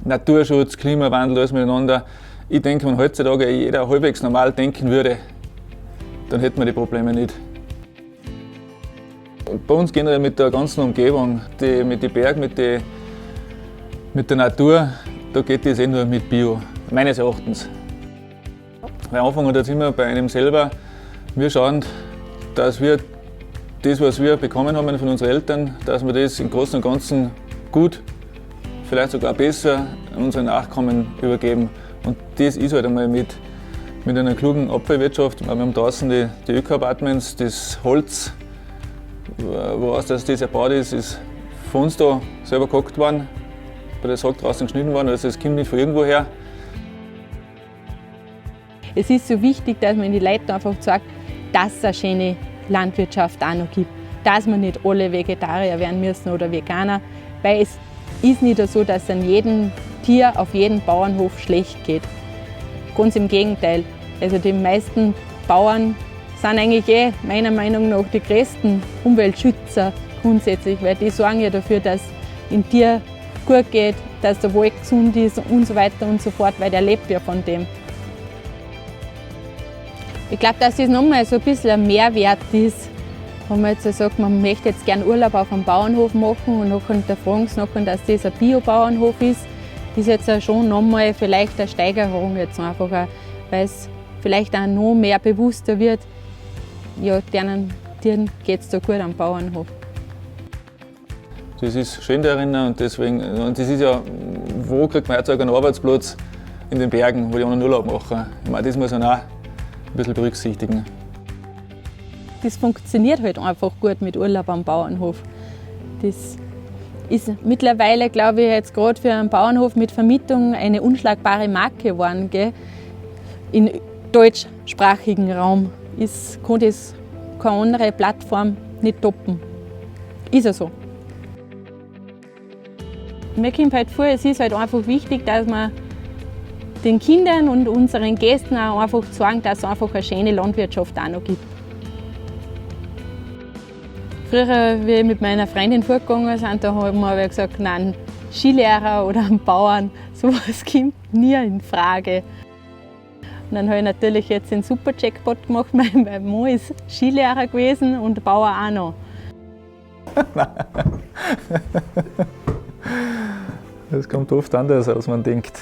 Naturschutz, Klimawandel, alles miteinander. Ich denke, wenn heutzutage jeder halbwegs normal denken würde, dann hätten wir die Probleme nicht. Und bei uns generell mit der ganzen Umgebung, mit den Bergen, mit der Natur, da geht das eh nur mit Bio, meines Erachtens. Weil anfangen tut es immer bei einem selber. Wir schauen, dass wir das, was wir bekommen haben von unseren Eltern, dass wir das im Großen und Ganzen gut, vielleicht sogar besser an unsere Nachkommen übergeben. Und das ist halt einmal mit einer klugen Abfallwirtschaft. Wir haben draußen die Öko-Apartments, das Holz, woraus das erbaut ist, ist von uns da selber gehackt worden, bei der Sack draußen geschnitten worden, also es kommt nicht von irgendwoher. Es ist so wichtig, dass man die Leute einfach zeigt, dass es eine schöne Landwirtschaft auch noch gibt. Dass wir nicht alle Vegetarier werden müssen oder Veganer, weil es ist nicht so, dass es an jedem Tier auf jedem Bauernhof schlecht geht. Ganz im Gegenteil. Also die meisten Bauern sind eigentlich eh meiner Meinung nach die größten Umweltschützer grundsätzlich, weil die sorgen ja dafür, dass dem Tier gut geht, dass der Wald gesund ist und so weiter und so fort, weil der lebt ja von dem. Ich glaub, dass das nochmal so ein bisschen ein Mehrwert ist, wenn man jetzt so sagt, man möchte jetzt gern Urlaub auf einem Bauernhof machen und nachher da fragen sie nachher, dass das ein Biobauernhof ist, ist jetzt auch schon nochmal vielleicht eine Steigerung jetzt einfach, auch, weil es vielleicht auch noch mehr bewusster wird, ja, denen Tieren geht's da gut am Bauernhof. Das ist schön darin und deswegen, und das ist ja, wo kriegt man heutzutage einen Arbeitsplatz? In den Bergen, wo die anderen Urlaub machen. Ich meine, das muss man auch ein bisschen berücksichtigen. Das funktioniert halt einfach gut mit Urlaub am Bauernhof. Das ist mittlerweile, glaube ich, jetzt grad für einen Bauernhof mit Vermietung eine unschlagbare Marke geworden. Gell? Im deutschsprachigen Raum kann das keine andere Plattform nicht toppen. Ist ja so. Mir kommt halt vor, es ist halt einfach wichtig, dass man den Kindern und unseren Gästen auch einfach zeigen, dass es einfach eine schöne Landwirtschaft auch noch gibt. Früher, wie ich mit meiner Freundin fortgegangen sind, da haben wir aber gesagt, nein, Skilehrer oder ein Bauern, sowas kommt nie in Frage. Und dann habe ich natürlich jetzt den Super-Jackpot gemacht, mein Mann ist Skilehrer gewesen und Bauer auch noch. Das kommt oft anders, als man denkt.